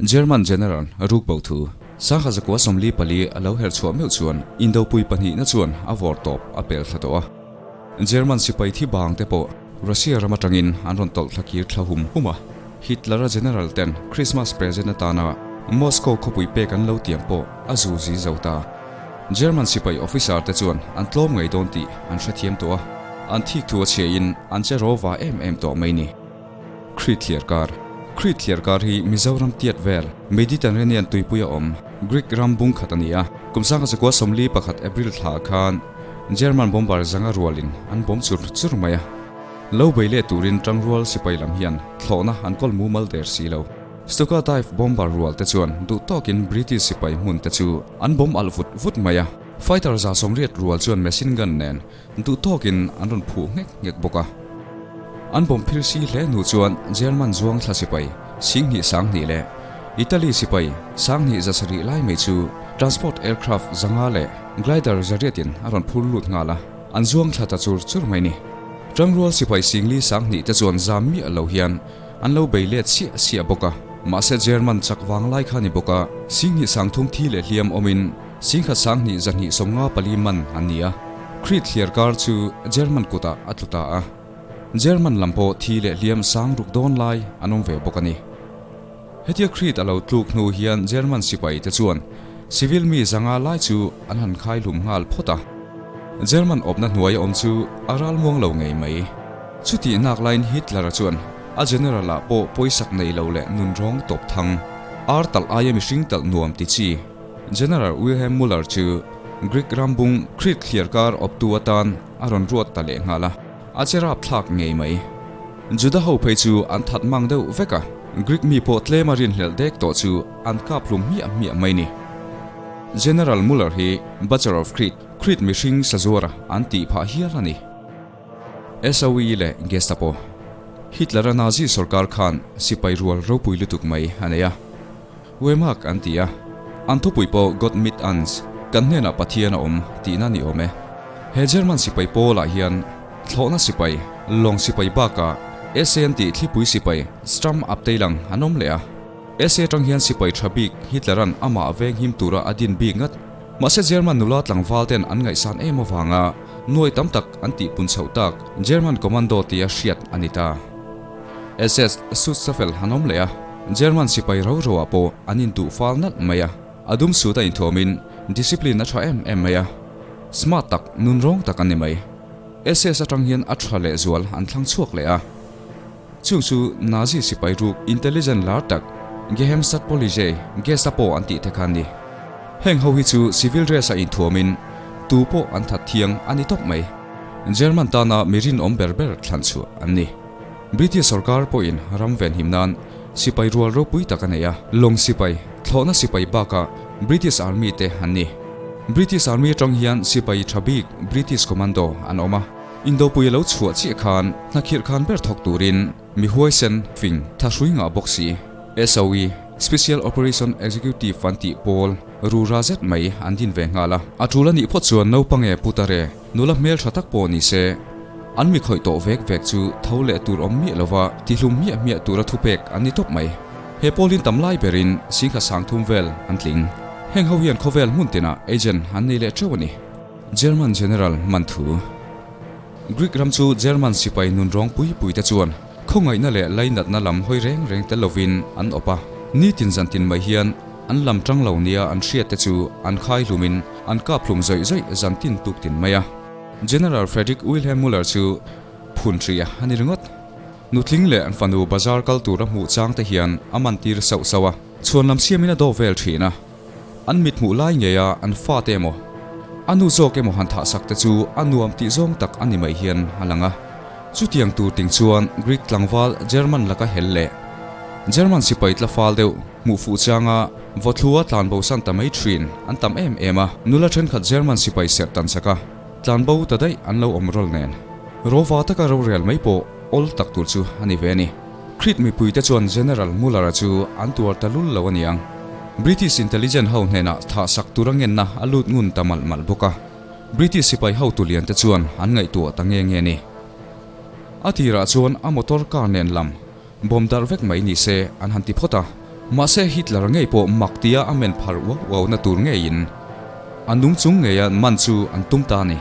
German General rukbo thu Sangha zakua 44 a lo her chhuah meuh chuan Indopui pahnihna chuan a vawr tawp a pel thla tawh a. German sipai thi bang te pawh Russia ram atangin an rawn tawlh thla kir thla hum hum a. Hitler-a General ten Christmas present atana Moscow khawpui pek an lo tiam pawh a zu zi zo ta. German sipai officer te chuan an tlawm ngei dawn tih an hrethiam tawh a, an thik thu a chhia in an che rawva em em tawh mai ni. Crete thliarkar Crete thliarkar hi Mizoram tiat vel Mediterranean tuipui a awm Greek ram bung khat a ni a. Kum 1941 April thla khan German bomber zanga rualin an bawm chur chur mai a. Lo bei leh turin tangrual sipai lam hian thlawhna an kawl mumal der si lo. Stuka dive bomber rual te chuan duh tawkin British sipai hmun te chu an bawm alh vut vut mai a. Fighter 180 rual chuan machine gun nen duh tawkin an rawn phuh nghek nghek bawk a. An bawm phir si hle hnu chuan German zuang thla sipai 2020 leh Italy sipai 2700 lai mai chu transport aircraft 500 leh glider 800 in a rawn phur lut nghal a, an zuang thla ta chur chur mai ni. Tangrual sipai 4020 te chuan zam miah lo hian an lo bei let siah siah bawk a, mahse German chak vang lai kha ni bawk a, 2030 thi leh hliam awmin 1254 man an ni a, Crete thliar kar chu German kutah a tlu ta a, German lam pawh thi leh hliam sang ruk dawn lai an awm ve bawk a ni. Hetia Crete a lo tluk hnu hian German sipai te chuan civil mi 500 lai chu an han khai hlum nghal phawt a. German awpna hnuai a awm chu a ral muang lo ngei mai. Chutih nak laiin Hitler-a chuan a general ah pawh pawisak nei lo leh nun rawng tawp thang, ar talh aia mihring talh nuam ti chi General Wilhelm Muller chu Greek ram bung Crete thliar kar awptu atan a rawn ruat ta leh nghal a, a che rap thlak ngei mai. Juda ho phei chu an that mang deuh vek a, Greek mi pawh tlem a rinhlelh dek tawh chu an kap hlum hmiah hmiah mai ni. General Muller hi Butcher of Crete, Crete mihring sazuara an tih phah hial a ni. SOE leh Gestapo. Hitler-a Nazi sorkar khan sipai rual ropui lutuk mai a nei a. Wehrmacht an ti a, an thupui pawh Gott mit uns, kan hnenah Pathian a awm, tihna ni awm e. He German sipai pawlah hian thlawhna sipai, lawng sipai bakah SA an tih thlipui sipai Sturmabteilung an awm leh a. SA atang hian sipai tha bik Hitler-a'n amah veng him tura a din bik ngat. Mahse German nula tlangval ten an ngaihsan em avanga nuai tam tak an tihpun chhoh tak German Commando tia hriat a ni ta. SS Schutzstaffel an awm leh a, German sipai ro roah pawh an induh fal nalh mai a, a dum sut a inthuamin discipline a tha em em mai a, smart tak, nunrawng tak an ni mai. SS atang hian a tha lehzual an thlang chhuak leh a. Chung chu Nazi sipai ruk intelligent lar tak Geheimstaatspolizei, Gestapo an tih te kha an ni. Heng ho hi chu civil dress a inthuamin tu pawh an that thiang a ni tawp mai. German tana mi rinawm ber ber thlan chhuah an ni. British sorkar pawhin ram venhim nan sipai rual ropui tak a nei a, lawng sipai, thlawhna sipai bakah British Army te an ni. British Army atang hian sipai tha bik British Commando an awm a. Indopui a lo chhuah chiah khan hnakhirh khan ber thawk turin mi huaisen fing tha hrui ngah bawk si. SOE, Special Operation Executive an tih pawl rura zet mai an din ve nghal a. A tul a nih phawt chuan naupang e putare nula hmel tha tak pawh ni se, an mi khawih tawh vek vek chu tho leh tur awm miah lova tihlum hmiah hmiah tura thupek an ni tawp mai. He pawlin tam lai berin 30,000 vel an tling. Heng ho hian khawvel hmun tinah agent an nei leh teuh a ni. German General man thu. Greek ram chu German sipai nun rawng pui pui te chuan khawngaihna leh lainatna lam hawi reng reng tel lovin an awp a. Nitin zantin mai hian an lam tang lo nia an hriat te chu an khai hlumin an kap hlum zawih zawih zantin tuk tin mai a. General Frederick Wilhelm Muller chu phun hria a ni ringawt. Nutling leh an fanu bazar kal tura hmuh chang te hian a man tir sauh sauh a, chhuan lam siamin a daw vel thin a. An mit hmuh lai ngei a an fate emaw, a nu zawk emaw han thah sak te chu a nuam tih zawng tak a ni mai hian a lang a. Chutiang tur ting chuan Greek tlangval German laka hel leh German sipai tla fal deuh hmuh fuh changa vawthlua tlanbo san ta mai thin an tam em em a. Nula thenkhat German sipai serh tan chak a, tlanbo ta daih an lo awm rawl nen. Rova taka rorel mai pawh awl tak tur chu a ni ve a ni. Crete mipuite chuan General Muller-a chu an tuar ta lul lo a niang. British intelligence ho hnenah thah sak tura ngenna a lut ngun ta malh malh bawk a. British sipai hotu lian te chuan an ngaihtuah ta nge nge ni. A tirah chuan a motor car nen lam bomb darh vek mai ni se an han ti phawt a. Mahse Hitler ngei pawh mak tia a men phar uau uau na tur ngeiin a nung chung ngeia man chu an tum ta a ni.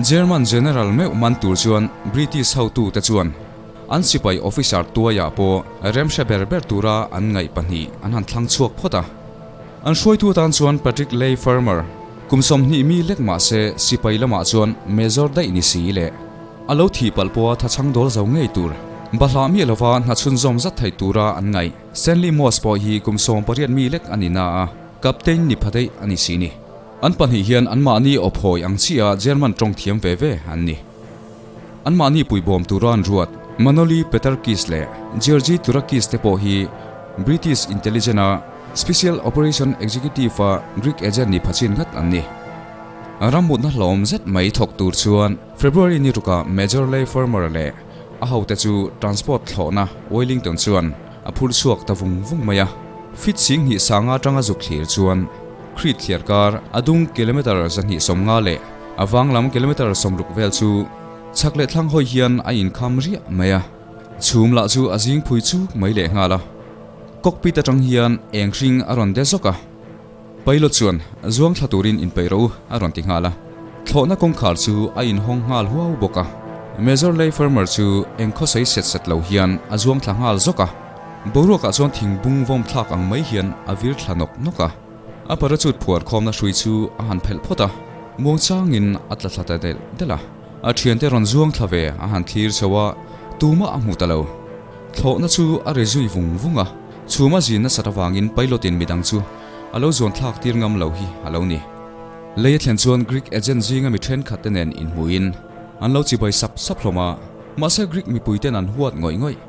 German General meuh man tur chuan British hotute chuan an sipai officer tuaiah pawh remhre ber ber tura an ngaih pahnih an han thlang chhuak phawt a. An hruaitu atan chuan Patrick Leigh Fermor, kum 20 mi lek mah se sipai lamah chuan major daih ni si leh a lo thih palh pawha thachhang dawl zo ngei tur, bahlah miah lova hna chhunzawm zat thei tura an ngaih. Stanley Moss pawh hi kum 18 mi lek a ni na a, captain ni pha daih a ni si ni. An pahnih hian anmahni awphawi ang chiah German tawng thiam ve ve an ni. Anmahni puibawm tura an ruat Manoli Petarkis leh Georgi Turakis te pawh hi British Intelligence-a Special Operation Executive-a Greek agent ni phachin ngat an ni. Rammutna hlawm zet mai thawk tur chuan February ni rukah Major Leigh Fermor leh a hote chu transport thlawhna Wellington chuan a phur chhuak ta vung vung mai a. Feet 20 sanga atanga zuk thlir chuan Crete thliar kar a dung kilometre 250 leh a vang lam kilometre 60 vel chu chhak leh thlang hawi hian a inkham riah mai a. Chhum lah chu a zing phui chuk mai leh nghal a. Cockpit atang hian eng hring a rawn de zawk a. Pilot chuan zuang thla turin inpeih rawh u a rawn ti nghal a. Thlawhna kawngkhar chu a inhawng nghal huau bawk a. Major Leigh Fermor chu eng khawsei set set lo hian a zuang thla nghal zawk a. Boruakah chuan thing bung vawm thlak ang mai hian a vir thla nawk nawk a. A parachute phuar khawmna hrui chu a han phelh phawt a, muangchangin a tla thla ta delh delh a. A thiante rawn zuang thla ve a han thlir chho a, tumah a hmu ta lo. Thlawhna chu a ri zui vung vung a, chhum a zin nasat avangin pilot-in midang chu a lo zuan thlak tir ngam lo hi a lo ni. Lei a thlen chuan Greek agent zinga mi thenkhat te nen inhmuhin an lo chibai sap sap hlawm a, mahse Greek mipuiten an huat ngawih ngawih.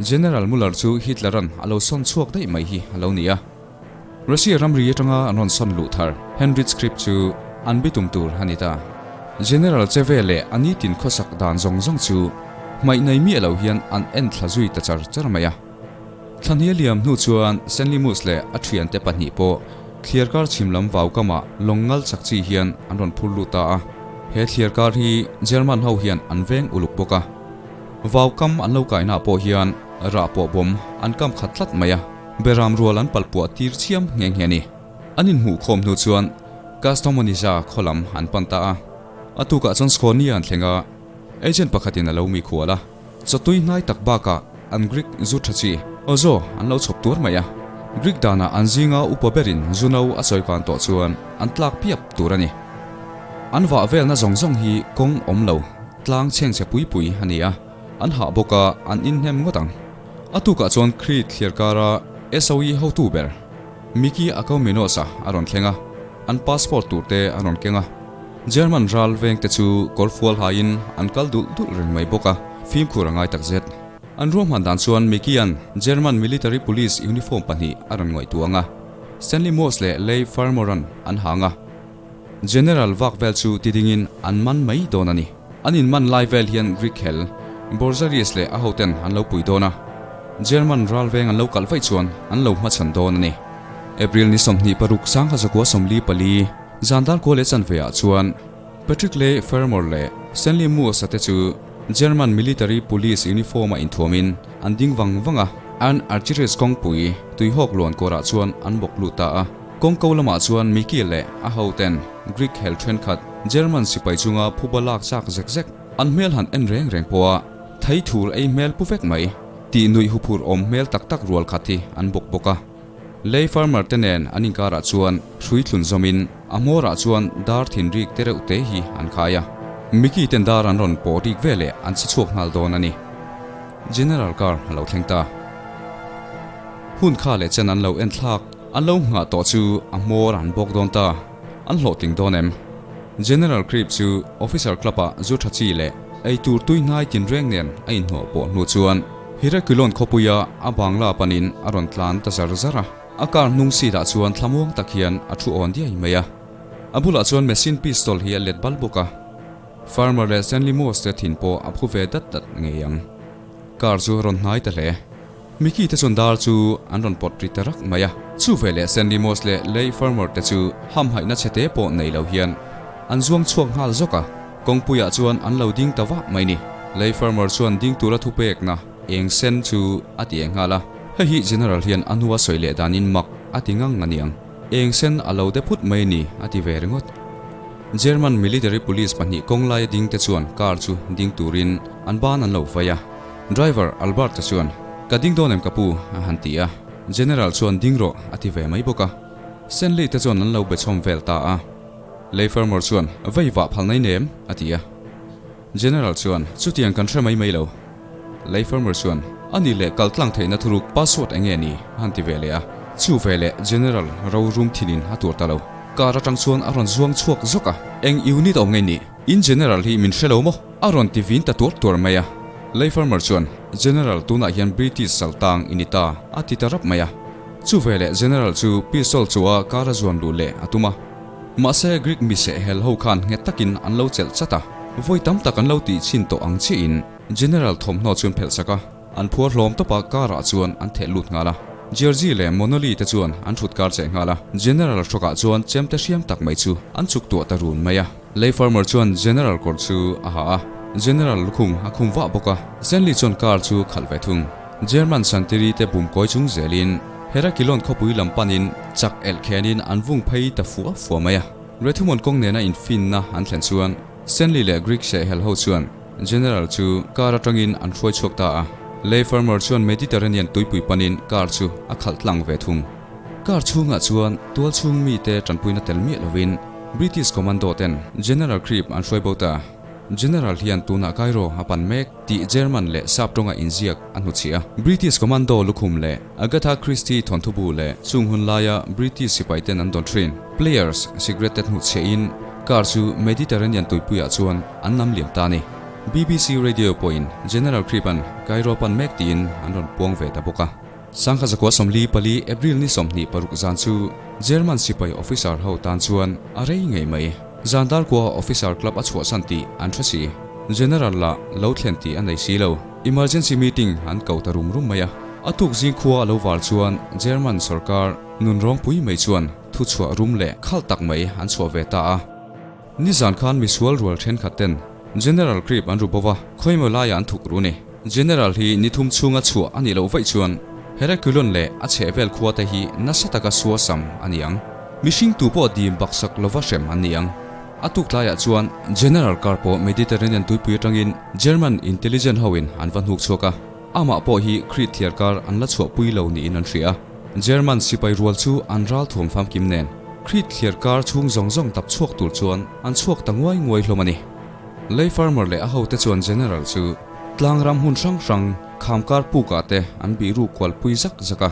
General Muller chu Hitler-a'n a lo sawn chhuak daih mai hi a lo ni a. Russia ramri atanga an rawn sawn luh thar Heinrich Kripp chu an bitum tur a ni ta. General che ve leh a nitin khawsak dan zawng zawng chu hmaih nei miah lo hian an en thla zui ta char char mai a. Thlahni a liam hnu chuan Stanley Moose leh a thiante pahnih pawh thliarkar chhim lam vau kamah lawng ngal chak chi hian an rawn phur lut ta a. He thliarkar hi German ho hian an veng uluk bawk a. Vau kam an lo kaina pawh hian rah pawh bawm an kam khat tlat mai a, beram rual an palh puah tir chiam nghe nghe a ni. An inhmuh khawm hnu chuan Kastamonisa khaw lam an pan ta a, a tukah chuan Skhonia an thleng a, agent pakhatin a lo mi khual a, chawtui hnai tak bakah an Greek zu tha chi Ozo an lo chhawp tuar mai a, Greek danah an zinga upa berin zu no a chawi kan tawh chuan an tlak piap tur a ni. An vah velna zawng zawng hi kawng awm lo. Tlang chhengchhe pui pui a ni a, an hah bawk a, an inhnem ngawt ang. A tukah chuan Crete thliar kara SOE hotu ber, Miki Akominos-a a rawn thleng a, an passport tur te a rawn keng a. German ral veng te chu kawr fual haiin an kal dulh dulh reng mai bawk a, fimkhur a ngai tak zet. An ruahman dan chuan Miki-a'n German military police uniform pahnih a rawn ngaihtuah ang a, Stanley Moss leh Leigh Fermor-a'n an hang a. General vak vel chu ti dingin an man mai dawn a ni. An inman lai vel hian Greek hel, Borzaris leh a hoten an lo pui dawn a. German ral veng an lo kalh vaih chuan an lo hmachhan dawn a ni. April ni 26 1944, zan dar kua leh chanve ah chuan Patrick Leigh Fermor leh Stanley Moose-a te chu German military police uniform-a inthuamin an ding vang vang a. An Argyris kawngpui tuihawk luan kawrah chuan an bawk lut ta a. Kawngko lamah chuan Miki leh a hoten Greek hel thenkhat German sipai chunga phuba lak chak zek zek an hmel han en reng reng pawh a thei thur ei hmel pu vek mai tih nuih huphurh awm hmel tak tak rual khat hi an bawk bawk a. Lei farmer te nen an inkarah chuan hrui thlun zawmin a hmawrah chuan dar thin rik te reuh te hi an khai a. Miki ten dar an rawn pawh rik veleh an che chhuak nghal dawn a ni. General car a lo thleng ta. Hun kha leh chen an lo en thlak. An lo nghah tawh chu a hmawr an bawk dawn ta. An hlawhtling dawn em? General Kripp chu Officer Club-ah zu tha chi leh ei tur tui hnai tinreng nen a inhnawh pawh hnu chuan Heraklion khawpuia a bangla panin a rawn tlan ta zar zar a. A car hnung seat-ah chuan thlamuang tak hian a thu awn diai mai a. A bulah chuan machine pistol hi a let bal bawk a. Farmer leh Stanley Moss te thin pawh a phu ve dat dat ngei ang. Car chu a rawn hnai ta hle. Mickey te chuan dar chu an rawn pawt ri ta rak mai a. Chu veleh Sandy Moss leh Leigh Fermor te chu hamhaihna chhe te pawh nei lo hian an zuang chhuak nghal zawk a. Kawngpuiah chuan an lo ding ta vah mai ni. Leigh Fermor chuan ding tura thupekna eng sen chu a ti eng nghal a. Hei hi General hian a hnua sawi leh danin mak a ti ngang a niang. Eng sen a lo de phut mai ni a ti ve ringawt. German military police pahnih kawng laia ding te chuan car chu ding turin an ban an lo vai a. Driver Albert-a chuan, Ka ding dawn em ka pu? a han ti a. General chuan ding rawh a ti ve mai bawk a. Stanley te chuan an lo be chhawm vel ta a. Lei Farmer chuan, Vei vah phal nei nem? a ti a. General chuan, Chutiang kan hre mai mai lo. Lei Farmer chuan, A nih leh kal tlang theihna thuruk password eng nge ni? a han ti ve leh a. Chu ve leh General ro rum thinin a tur ta lo. Car atang chuan a rawn zuang chhuak zawk a. Eng unit awm nge ni? In General hi min hre lo maw? A rawn ti vin ta tuar tuar mai a. Lei Farmer chuan, General tunah hian British saltang i ni ta, a ti ta rap mai a. Chu veleh General chu pistol chua car a zuan luh leh a tum a. Mahse Greek miseh hel ho khan nghet takin an lo chelh chat a. Vawi tam tak an lo tih chhin tawh ang chiahin General thawmhnaw chu an phelh sak a. An phuar hlawm tawp a car ah chuan an theh lut nghal a. Georgie leh Monoli te chuan an thut kar cheh nghal a. General hrawkah chuan chemte hriam tak mai chu an chuk tuah ta run mai a. Lei Farmer chuan General kawr chu a ha a, General lukhum a khum vah bawk a. Stanley chuan car chu khalh ve thung. German santiri te bum kawi chung zelin Herakilon khawpui lam panin chak elh khenin an vung phei ta fua fua mai a. Rethumon kawng nena infinna an thlen chuan Stanley leh Greek sehhel ho chuan General chu car atangin an hruai chhuak ta a. Lei Farmer chuan Mediterranean tuipui panin car chu a khalh tlang ve thung. Car chhungah chuan tual chhung mite tanpuina tel miah lovin British Commando ten General Creep an hruai bo ta. General hian tunah Cairo a pan mek tih German leh Sap tawnga inziak a hnuchhiah a. British Commando lukhum leh Agatha Christie thawnthu bu leh chung hun laia British sipai ten an dawn thin. Players cigarette te hnuchhiahin car chu Mediterranean tuipuiah chuan an nam liam ta a ni. BBC Radio pawhin General Creep-a'n Cairo pan mek tiin an rawn puang ve ta bawk a. Sangha zakua 44 April ni 26 zan chu German sipai officer ho tan chuan a rei ngei mai. Zan darkua officer club a chhuahsan tih an hre si. General lah lo thlen tih a nei si lo. Emergency meeting an ko ta rum rum mai a. A tuk zing khua a lo var chuan German sorkar nun rawngpui mai chuan thuchhuah rum leh khalh tak mai an chhuah ve ta a. Nizan khan misual rual thenkhat ten General Creep an ru bo va, khawimaw laiah an thuk ru ni. General hi ni thum chhunga chhuah a nih loh vaih chuan Heraklion leh a chhehvel khua te hi nasa taka suasam a ni ang. Mihring tu pawh dim baksak lova hrem an ni ang. A tuk tlaiah chuan General car pawh Mediterranean tuipui atangin German intelligent hoin an va hnuk chhuak a. Amah pawh hi Crete thliar kar an la chhuahpui lo niin an hria a. German sipai rual chu an ral thuam famkim nen Crete thliar kar chhung zawng zawng dap chhuak tur chuan an chhuak ta nguai nguai hlawm a ni. Lei farmer leh a hote chuan General chu tlang ram hmun hrang hrang kham kar pukah te an bih ru kual pui zak zak a.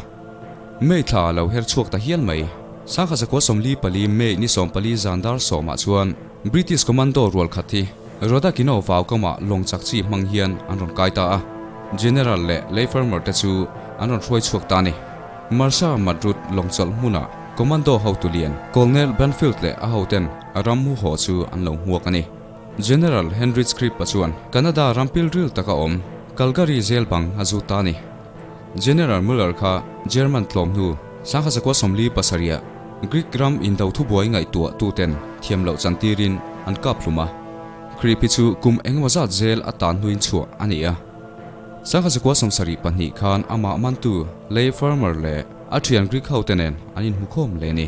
May thla a lo her chhuak ta hial mai. Sangha zakua 44 May ni 14 zan dar sawmah chuan British Commando rual khat hi Rodakino vau kamah lawng chak chi hmang hian an rawn kai ta a. General leh lei farmer te chu an rawn hruai chhuak ta a ni. Marsa Madrut lawng chawlh hmunah Commando hotu lian Colonel Banfield leh a hoten ram mu haw chu an lo hmuak a ni. General Heinrich Krupp-a chuan Canada ram pilril taka awm Calgary zel bang a zut ta a ni. General Muller kha German tlawm hnu sangha zakua 47 Greek ram indo thubuai ngaihtuah tuten thiam loh chantirin an kap hlum a. Krupp hi chu kum engemaw zat zel a tan hnuin chhuah a ni a. Sangha zakua 72 khan amah mantu Leigh Fermor leh a thian Greek hote nen an inhmukhawm leh a ni.